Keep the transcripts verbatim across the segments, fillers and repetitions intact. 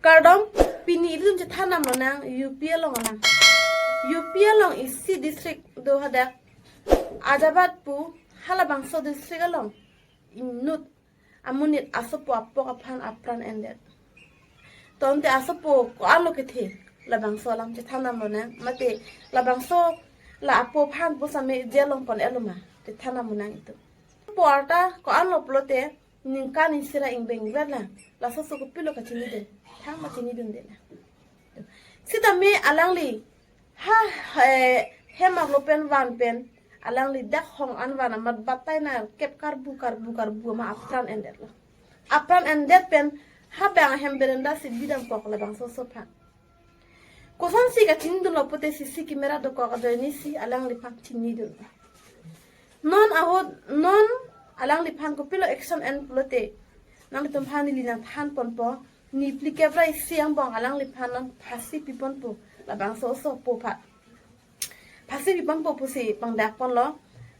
Kardom, pini ilitum chethan damlonang U P along nang. U P along isi district do hadak Azabad pu, halabangso district along inut amonit asopo apok aphan apran endet. Tangte asopo ko-an lo kethe, labangso alam chethan damlonang, mate labangso la apo aphan pusitame jail longpon-etlo ma, chethan damlonang itum. Po arta ko-an lo pulote, ningkan isi ra ingbeng vet lang, laso aso kopilo kachinidun, thangta chinidunde lang. Sitame alangli ha, eh, hem arlo pen van pen, alangli dak hong an van amat batai na kep karbu karbu karbu ma apran endetlo. Apran endet pen ha bang ahem berenda si bidam kok labangso aso aphan. Kosonsi kachinidunlo pute C C camera dokok ajoine si alangliphan chinidun. Non ahut, non alangliphan kopilo action en pulote, nanglitum aphan neli nangthanponpo, ni phli kep ra isi angbong alangliphan non phasi piponpo, labangso asopo aphan phasi piponpo pusi pangdakponlo.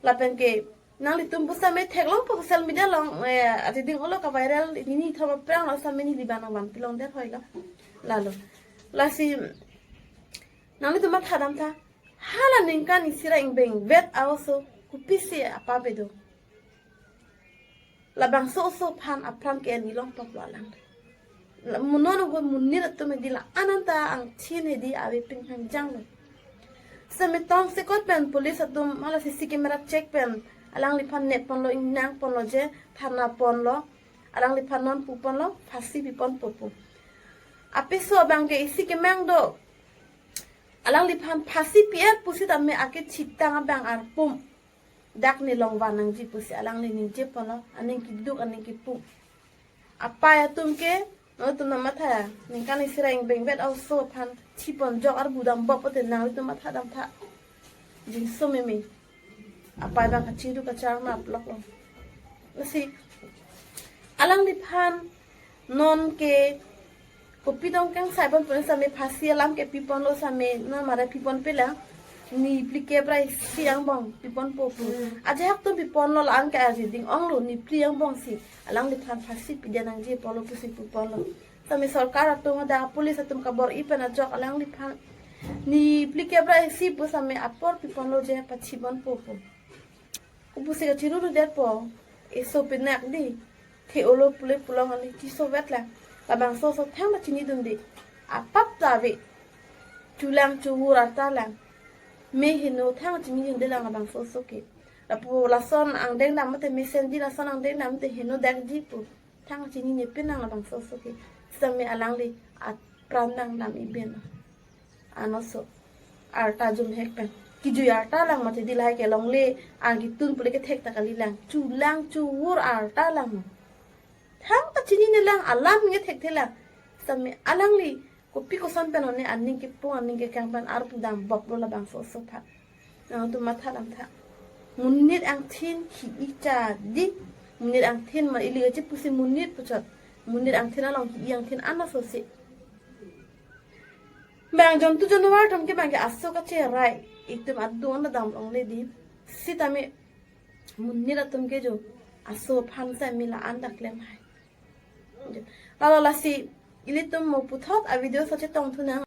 Lapen ke nanglitum pusitame theklongpo social media along, eh, ati ding olo ka-viral, nini thoma prang lo sitame neli bang nangvan pilongdet hoilo. Lalo. Lasi nanglitum matha damtha. Hala ningkan isi ra ingbeng vet a-oso kopisi apa bedo. Labangso aso aphan apran ke-en ilong paplo alang. La, munon ahut monit atum hedi la-an anta angthin hedi ave pin hangjang lo. Sitame tongsekot pen police atum hala C C camera check pen alangliphan netponlo, ingnangponlo je, thana ponlo, alangliphan non puponlo, phasi piponpo pu. Apiso abang ke isi kemang do, alangliphan phasi pi-et pusitame akechitang abang arpum dak ne longvan nangji pusi alangli ningjeponlo, aning keduk aning kepung. Apei atum ke, nangtum namatha, ningkan isi ra ingbeng vet a-oso aphan thipon jok arbu dambom pute nanglitum matha damtha. Jingso meme. Apei abang kachiru kachar ma aploklo. Lasi alangliphan non ke kopi dong kangsaipon pon sitame phasi alam ke piponlo sitame non mare piponpe lang. Ni phli kep ra isi angbong piponpo pu. Hmm. Ajahak atum piponlo, la-an ke arje ding onglo, ni phli angbong si alangliphan phasi pidun nangji pulo pusi piponlo. Sitame sorkar atum hadak police atum kabor-i pen ajok alangliphan ni phli kep ra isi pu sitame apor piponlo je pachiponpo pu. Kopusi kachirurudetpo, eso pinak di, the-olo pule pulang ani chiso vet lang, labangso aso thangta chinidunde, apap ta ave, chulang chuvur arta lang, me heno thangta chinidunde lang labangso aso ke. Lapu lason angdeng dam mate mesenji, lason angdeng dam mate heno dakji pu, thangta chinine pin lang labangso aso ke. Sitame alangli apran dang dam iben. Ano so. Arta jumhek pen. Kejui arta lang mate di lahai ke longle, argi tun pule kethek ta kali lang. Chulang chuvur arta lang. Thangta chinine lang, alam nge thekthe lang. Sitame alangli kopi koson pen one aning kepung aning kekang pen arpu dambomlo labangso aso aphan. Nangtum matha damtha. Monit angthin hi-i cha di. Monit angthin ma ili gachi pusi monit puchot. Monit angthin along hi-i angthin ana sosi. Bang jontu januar atum ke bang ke aso kacherai, itum adung an dam longle di. Sitame monit atum ke jo aso aphan sitame la-an ta klem hai. Lalo lasi ilitum mo puthot a-video so chetong thunang.